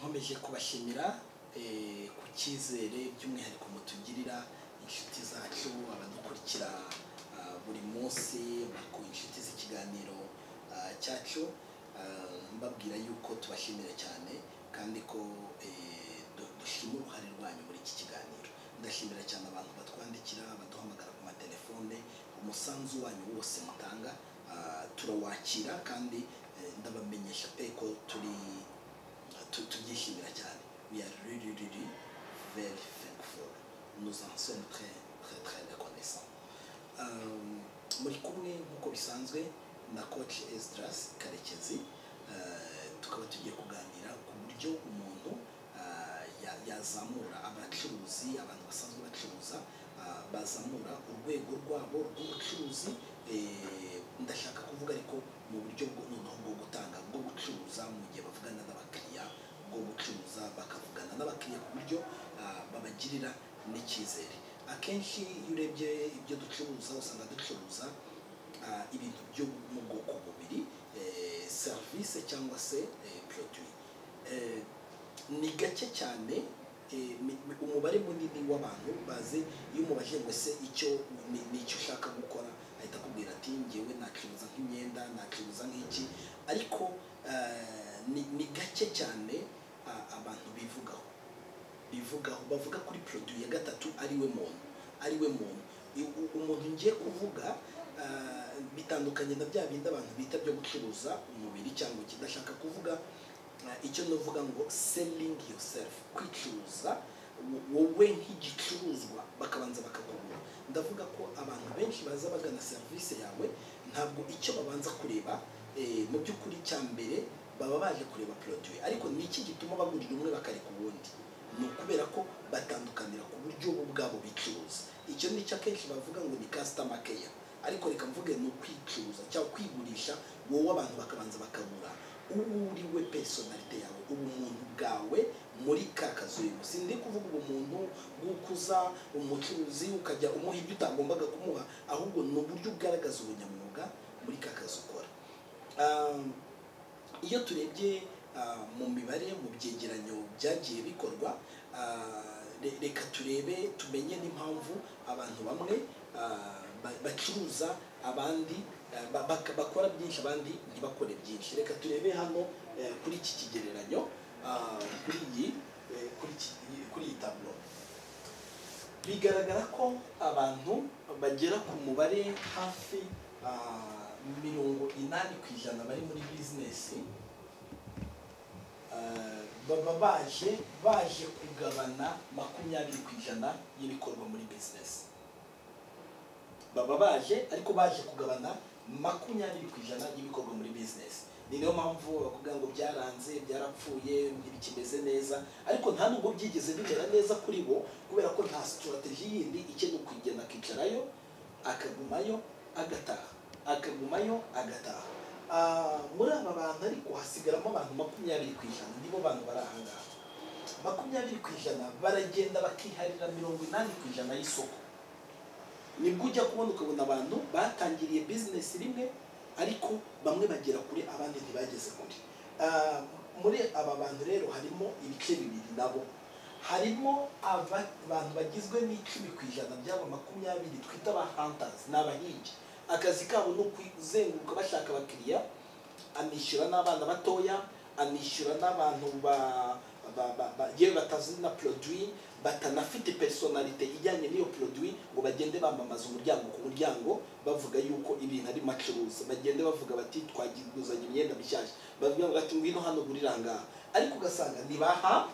Nkomeje kubashimira ku cyizere by'umwihariko mutugirira, inshuti zacu, abadukurikira buri munsi, ku inshuti z'ikiganiro cyacu. Mbabwira yuko tubashimira cyane kandi ko dushima uruhare rwanyu muri iki kiganiro. Ndashimira cyane abantu batwandikira, baduhamagara ku matelefone. Umusanzu wanyu wose mutanga turawakira, kandi ndabamenyesha pe ko turi tubyishimira cyane. We are really, really very thankful. Nous en sommes très, très, très reconnaissants. Muri kumwe nk'uko bisanzwe na Coach Esdras Karekezi. Tukaba tugiye kuganira ku buryo umuntu yazamura, abacuruzi, abantu basanzwe bacuruza, bazamura urwego rwabo rw'ubucuruzi. Ndashaka kuvuga ariko mu buryo bwo noneho bwo gutanga, bwo gucuruza mu gihe bavugana n'abakiriya, bwo gucuruza bakavugana n'abakiriya ku buryo babagirira n'icyizere. Akenshi iyo urebye ibyo ducuruza, usanga ducuruza ibintu byo mu bwoko bubiri, serivisi cyangwa se produit. Ni gake cyane, umubare munini w'abantu bazi, iyo umubajije ngo ese icyo ni icyo ushaka gukora, ahita akubwira ati: "Ngewe nacuruza nk'imyenda, nacuruza nk'iki." Ariko ni gake cyane abantu bivugaho, bavuga kuri produit ya gatatu, ariwe muntu, ariwe muntu. Umuntu ngiye kuvuga bitandukanye na bya bindi abantu bita byo gucuruza umubiri cyangwa iki. Ndashaka kuvuga icyo nuvuga ngo selling yourself, kwicuruza wowe nk'igicuruzwa, bakabanza bakakugura. Ndavuga ko abantu benshi baza bagana serivisi yawe, ntabwo icyo babanza kureba mu by'ukuri cya mbere baba baje kureba produit. Ariko ni iki gituma bagurira umwe bakareka uwundi? Ni ukubera ko batandukanira ku buryo bo ubwabo bicuruza. Icyo nicyo akenshi bavuga ngo ni customer care, ariko reka mvuge ni ukwicuruza cyangwa kwigurisha wowe, abantu bakabanza bakagura uwo uri we, personnalité yawe, ubumuntu bwawe muri ka kazi urimo. Sindi kuvuga ubumuntu bw'ukuza umucuruzi ukajya umuha ibyo utagombaga kumuha, ahubwo ni uburyo ugaragaza ubunyamwuga muri ka kazi ukora. Iyo turebye mu mibare, mu byegeranyo byagiye bikorwa, reka turebe tumenye n'impamvu abantu bamwe bacuruza, abandi bakora byinshi, abandi ntibakore byinshi. Reka turebe hano kuri iki kigereranyo, kuri iyi kuri iyi tableau. Bigaragara ko abantu bagera ku mubare hafi 80% bari muri bizinesi baba baje kugabana 20% y'ibikorwa muri bizinesi. Baba baje, ariko baje kugabana 20% y'ibikorwa muri bizinesi. Ni niyo mpamvu bakubwira ngo byaranze, byarapfuye, ntibikimeze neza. Ariko nta nubwo byigeze bimera neza kuri bo, kubera ko nta strategy yindi. Icyo ni ukugenda akicarayo, akagumayo, agataha, akagumayo, agataha. Muri aba bantu ariko hasigaramo abantu 20%, nibo bantu bari aha ngaha. 20% baragenda bakiharira 80% y'isoko. Nibwo ujya kubona ukabona abantu batangiriye bizinesi rimwe, ariko bamwe bagera kure, abandi ntibageze kure. Muri aba bantu rero harimo ibice bibiri nabo. Harimo abantu bagizwe n'10% by'aba 20 twita aba hunters, ni abahigi. Akazi kabo ni ukuzenguruka bashaka abakiriya, anishyura n'abana batoya, anishyura n'abantu yewe batazi na produit, batanafite personnalité ijyanye n'iyo produit, ngo bagende bamamaza umuryango ku muryango, bavuga yuko ibintu ari macuruza. Bagende bavuga bati: "Twaguzanye imyenda mishyashya." Bavuga bati: "Ngwino hano gurira ngaha." Ariko ugasanga ni ba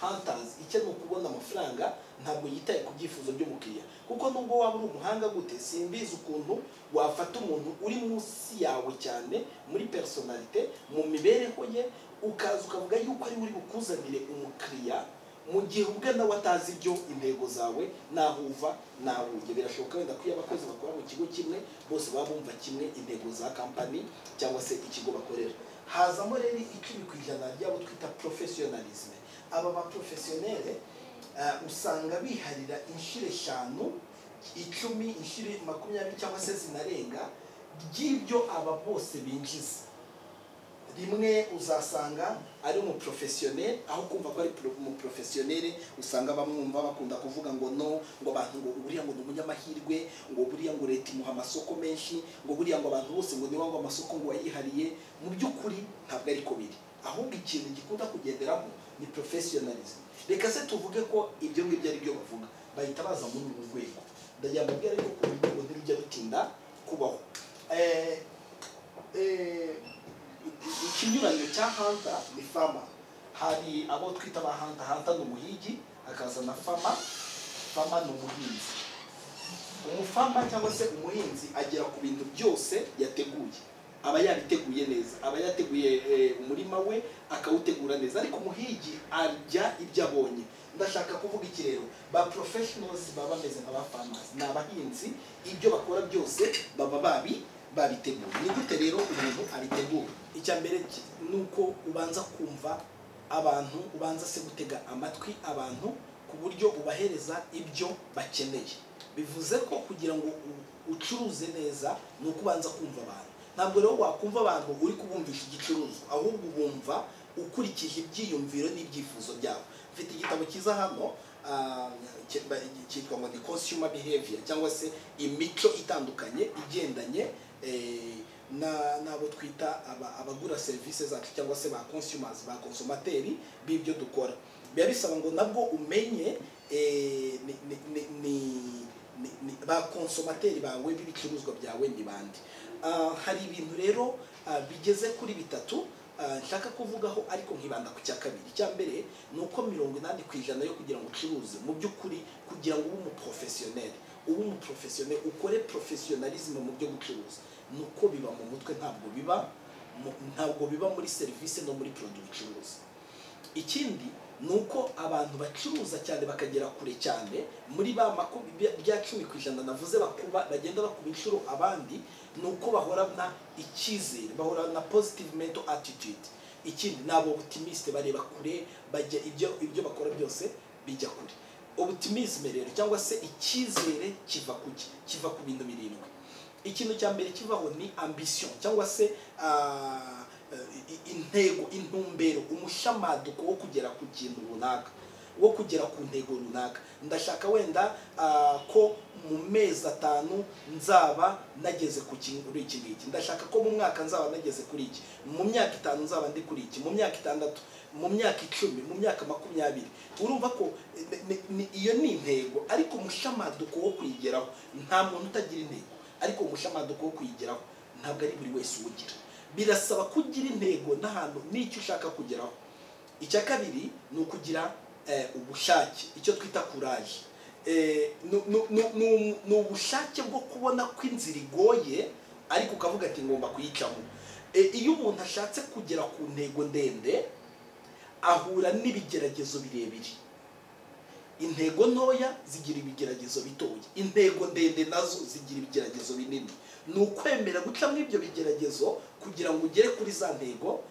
hunters. Icyo ni ukubona amafaranga, ntabwo yitaye ku byifuzo by'umukiriya, kuko nubwo waba uri umuhanga gute, simbizi ukuntu wafata umuntu uri munsi yawe cyane muri personnalité, mu mibereho ye, ukaza ukavuga yuko ari we uri bukuzanire umukiriya, mu gihe ubwe nawe atazi ibyo intego zawe, naho uva, naho ujya. Birashoboka wenda ko iyo abakozi bakora mu kigo kimwe bose baba bumva kimwe intego za kampani cyangwa se ikigo bakorera. Hazamo rero 10% ry'abo twita professionalisme. Aba ba professionnel usanga biharira inshuro 5, 10, inshuro 20 cyangwa se zinarenga ry'ibyo aba bose binjiza rimwe. Uzasanga ari umuprofessionnel. Aho kumva ko ari umuprofessionnel, usanga bamwumva bakunda kuvuga ngo no, ngo abantu ngo buriya ngo ni umunyamahirwe, ngo buriya ngo leta imuha amasoko menshi, ngo buriya ngo abantu bose ngo niwe ngo amasoko ngo wayihariye. Mu by'ukuri ntabwo ariko biri, ahubwo ikintu gikunda kugenderamo ni professionalism. Reka se tuvuge ko ibyo ngibyo ari byo bavuga, bahita baza muri uru rwego. Ndagira ngo mbabwire ariko ko uru rwego ntirujya rutinda kubaho. Ikinyuranyo cya hunter ni farmer. Hari abo twita ba hunter. Hunter ni umuhigi, hakaza na farmer. Farmer ni umuhinzi. Umufarmer cyangwa se umuhinzi agera ku bintu byose yateguye, aba yabiteguye neza, aba yateguye umurima we akawutegura neza, ariko umuhigi arya ibyo abonye. Ndashaka kuvuga iki rero? Ba professionals baba bameze nka ba farmers, ni abahinzi, ibyo bakora byose baba babiteguye. Ni gute rero umuntu abitegura? Icya mbere ni uko ubanza kumva abantu, ubanza se gutega amatwi abantu ku buryo ubahereza ibyo bakeneye. Bivuze ko kugira ngo ucuruze neza ni uko ubanza kumva abantu. Ntabwo rero wakumva abantu uri kubumvisha igicuruzwa, ahubwo ubumva ukurikije ibyiyumviro n'ibyifuzo byabo. Mfite igitabo cyiza hano, cyitwa ngo ni Consumer Behavior, cyangwa se imico itandukanye igendanye n'abo twita abagura serivisi zacu, cyangwa se ba consumers, ba consommateurs b'ibyo dukora. Biba bisaba ngo nabwo umenye ni ba consommateurs bawe b'ibicuruzwa byawe ni bande. Hari ibintu rero bigeze kuri bitatu nshaka kuvugaho, ariko nkibanda ku cya kabiri. Icya mbere ni uko 80% yo kugira ngo ucuruze, mu by'ukuri kugira ngo ube umuprofessionnel, ube umuprofessionnel, ukore professionalisme mu byo gucuruza, ni uko biba mu mutwe, ntabwo biba muri serivisi no muri produit ucuruza. Ikindi ni uko abantu bacuruza cyane bakagera kure cyane muri ba bya 10% navuze, bakuba, bagenda bakuba inshuro abandi, ni uko bahorana icyizere, bahorana positive mental attitude. Ikindi ni abo optimiste, bareba kure, bajya ibyo bakora byose bijya kure. Optimisme rero cyangwa se icyizere kiva kuki? Kiva ku bintu birindwi. Ikintu cya mbere kivaho ni ambition, cyangwa se intego, intumbero, umushamaduko wo kugera ku kintu runaka, wo kugera ku ntego runaka. Ndashaka wenda ko mu mezi 5 nzaba nageze ku kuri iki ngiki, ndashaka ko mu mwaka nzaba nageze kuri iki, mu myaka 5 nzaba ndi kuri iki, mu myaka 6, mu myaka 10, mu myaka 20. Urumva ko iyo ni intego, ariko umushamaduko wo kuyigeraho, nta muntu utagira intego, ariko umushamaduko wo kuyigeraho ntabwo ari buri wese uwugira. Birasaba kugira intego n'ahantu n'icyo ushaka kugeraho. Icya kabiri ni ukugira ubushake, icyo twita courage. Ni ubushake bwo kubona ko inzira igoye, ariko ukavuga ati ngomba kuyicamo. Iyo umuntu ashatse kugera ku ntego ndende ahura n'ibigeragezo birebire. Intego ntoya zigira ibigeragezo bitoya, intego ndende nazo zigira ibigeragezo binini. Ni ukwemera guca muri ibyo bigeragezo kugira ngo ugere kuri za ntego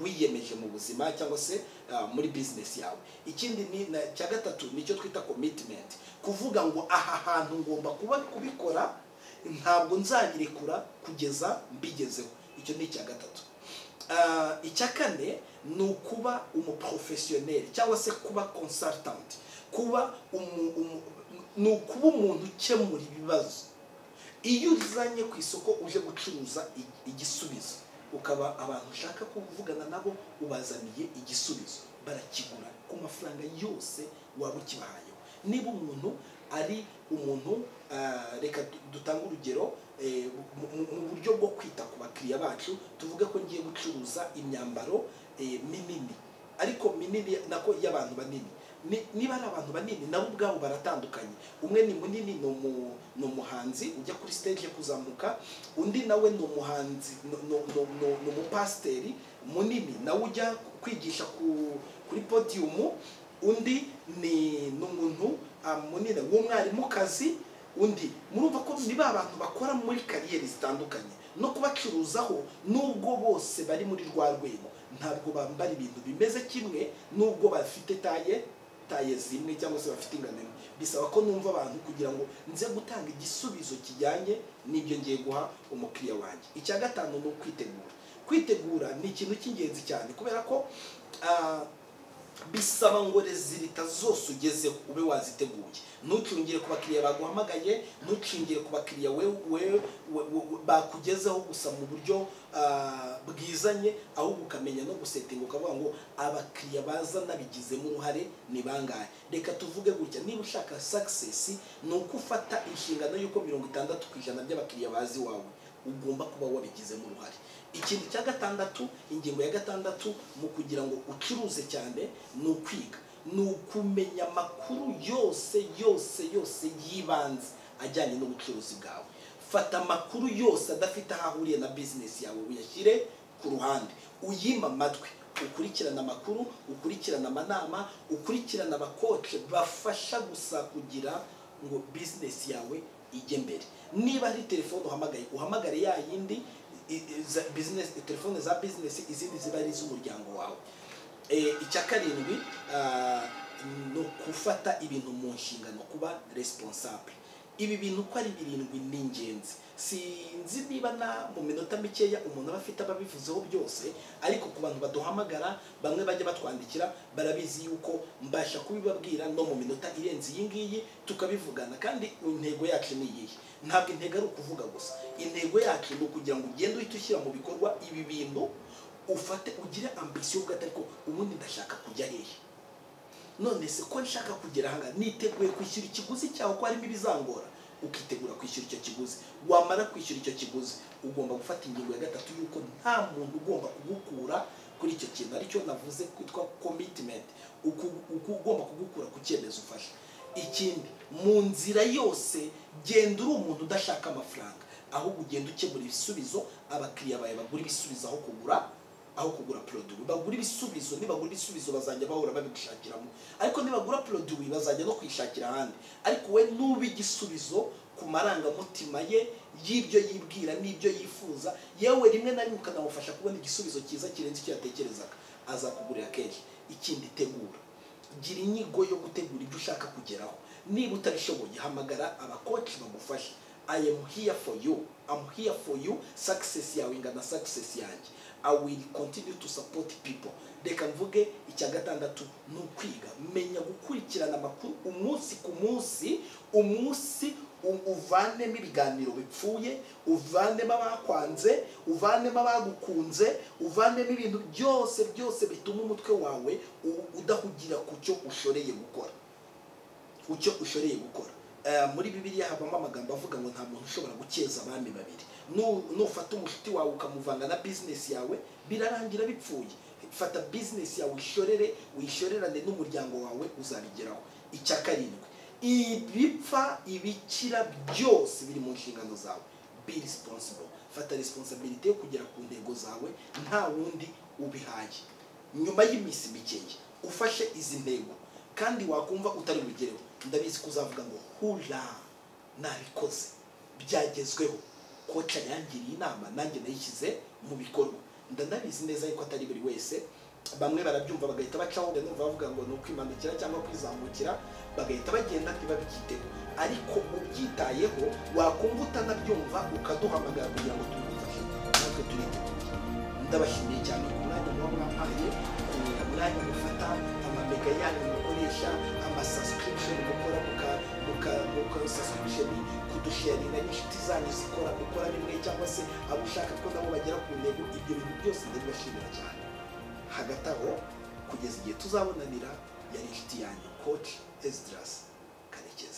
wiyemeje mu buzima cyangwa se muri business yawe. Ikindi ni cya gatatu, nicyo twita commitment, kuvuga ngo aha hantu ngomba kuba kubikora, ntabwo nzabirekura kugeza mbigezeho. Icyo ni icya gatatu. Icya kane ni ukuba umuprofessionnel cyangwa se kuba consultant, kuba ni ukuba umuntu ukemura ibibazo. Iyo uzanye ku isoko uje gucuruza igisubizo, ukaba abantu ushaka kuvugana nabo ubazaniye igisubizo, barakigura ku mafaranga yose waba ukibahayeho. Niba umuntu ari umuntu, reka dutange urugero, mu buryo bwo kwita ku bakiriya bacu, tuvuge ko ngiye gucuruza imyambaro minini, ariko minini nako y'abantu banini. Niba ari abantu banini nabo ubwabo baratandukanye. Umwe ni munini, ni umuhanzi ujya kuri stage kuzamuka, undi nawe ni umuhanzi, ni umupasiteri munini nawe ujya kwigisha kuri podium, undi ni umuntu munini w'umwarimukazi, undi murumva ko ni ba bantu bakora muri kariyeri zitandukanye. No kubacuruzaho, nubwo bose bari muri rwa rwego, ntabwo bambara ibintu bimeze kimwe, nubwo bafite taille zimwe cyangwa se bafite ingano imwe. Bisaba ko numva abantu kugira ngo nze gutanga igisubizo kijyanye n'ibyo ngiye guha umukiriya wanjye. Icya gatanu ni ukwitegura. Kwitegura ni ikintu cy'ingenzi cyane, kubera ko Bisaba ngo résultats zose ugezeho ube waziteguye. Ntucungire ku bakiriya baguhamagaye, ntucungire ku bakiriya we bakugezeho gusa mu buryo bwizanye, ahubwo ukamenya no gusettinga, ukavuga ngo abakiriya baza nabigizemo uruhare ni bangahe? Reka tuvuge gutya: niba ushaka success, ni uko ufata inshingano y'uko 60% by'abakiriya bazi iwawe ugomba kuba wabigizemo uruhare. Ikintu cya gatandatu, ingingo ya gatandatu mu kugira ngo ucuruze cyane, ni ukwiga, ni ukumenya amakuru yose yose yose y'ibanze ajyanye n'ubucuruzi bwawe. Fata amakuru yose adafite aho ahuriye na bizinesi yawe uyashyire ku ruhande, uyime amatwi, ukurikirane amakuru, ukurikirane amanama, ukurikirane abacoach bafasha gusa kugira ngo bizinesi yawe ijye mbere. Niba ari telefone uhamagaye, uhamagare ya yindi za bizinesi, telefone za bizinesi, izindi ziba ari iz'umuryango wawe. Icya karindwi ni ukufata ibintu mu nshingano, kuba responsable. Ibi bintu uko ari birindwi ni ingenzi. Sinzi niba na mu minota mikeya umuntu aba afite ababivuzeho byose, ariko ku bantu baduhamagara, bamwe bajya batwandikira, barabizi yuko mbasha kubibabwira no mu minota irenze iyi ngiyi tukabivugana. Kandi intego yacu ni iyihe? Ntabwo intego ari ukuvuga gusa. Intego yacu ni ukugira ngo ugende uhite ushyira mu bikorwa ibi bintu, ufate ugire ambition uvuga ati: "Ariko ubundi ndashaka kujya hehe? None se ko nshaka kugera ahangaha, niteguye kwishyura ikiguzi cyaho ko harimo ibizangora?" Ukitegura kwishyura icyo kiguzi. Wamara kwishyura icyo kiguzi, ugomba gufata ingingo ya gatatu y'uko nta muntu ugomba kugukura kuri icyo kintu, aricyo navuze kwitwa commitment, ugomba kugukura ku cyemezo ufashe. Ikindi, mu nzira yose genda uri umuntu udashaka amafaranga, ahubwo ugenda ukemura ibisubizo. Abakiriya bawe bagura ibisubizo aho kugura produit. Bagura ibisubizo. Nibagura ibisubizo bazajya bahora babigushakiramo, ariko nibagura produit bazajya no kwishakira ahandi. Ariko we nuba igisubizo ku marangamutima ye y'ibyo yibwira n'ibyo yifuza, yewe rimwe na rimwe ukanamufasha kubona igisubizo cyiza kirenze icyo yatekerezaga, azakugurira kenshi. Ikindi, tegura, gira inyigo yo gutegura ibyo ushaka kugeraho. Niba utabishoboye, hamagara abacoach bagufasha. I am here for you, I'm here for you. Success yawe ingana success yanjye. I will continue to support people. Reka mvuge icya gatandatu ni ukwiga. Menya gukurikirana amakuru umunsi ku munsi, umunsi uvanemo ibiganiro bipfuye, uvanemo abakwanze, uvanemo abagukunze, uvanemo ibintu byose byose bituma umutwe wawe udahugira ku cyo ushoreye gukora, ku cyo ushoreye gukora. Muri Bibiliya habamo amagambo avuga ngo nta muntu ushobora gukeza abami babiri. Nufata umushuti wawe ukamuvanga na bizinesi yawe, birarangira bipfuye. Fata bizinesi yawe uyishorere, uyishorerane n'umuryango wawe, uzabigeraho. Icya karindwi, ibipfa ibikira byose biri mu nshingano zawe. Be responsible. Fata responsibility yo kugera ku ntego zawe nta wundi ubihaye. Nyuma y'iminsi mikeya ufashe izi ntego kandi wakumva utari bugereho, ndabizi ko uzavuga ngo: "Hura, nabikoze, byagezweho, coach yangiriye inama, nanjye nayishyize mu bikorwa." Ndanabizi neza yuko atari buri wese. Bamwe barabyumva bagahita bacaho, numva bavuga ngo ni ukwimanukira cyangwa kwizamukira, bagahita bagenda ntibabyiteho. Ariko ubyitayeho, wakumva utanabyumva ukaduhamagara kugira ngo tubigufashe, natwe turiteguye. Ndabashimiye cyane ku mwanya muba mwampaye, ku mwanya mufata, amamega yanyu mukoresha, amasubscription mukora, muka subscription, kudusharinga n'inshuti zanyu zikora gukora bimwe, cyangwa se abo ushaka ko nabo bagera ku ntego. Ibyo bintu byose ndabibashimira cyane. Hagati aho, kugeza igihe tuzabonanira, yari inshuti yanyu Coach Esdras Karekezi.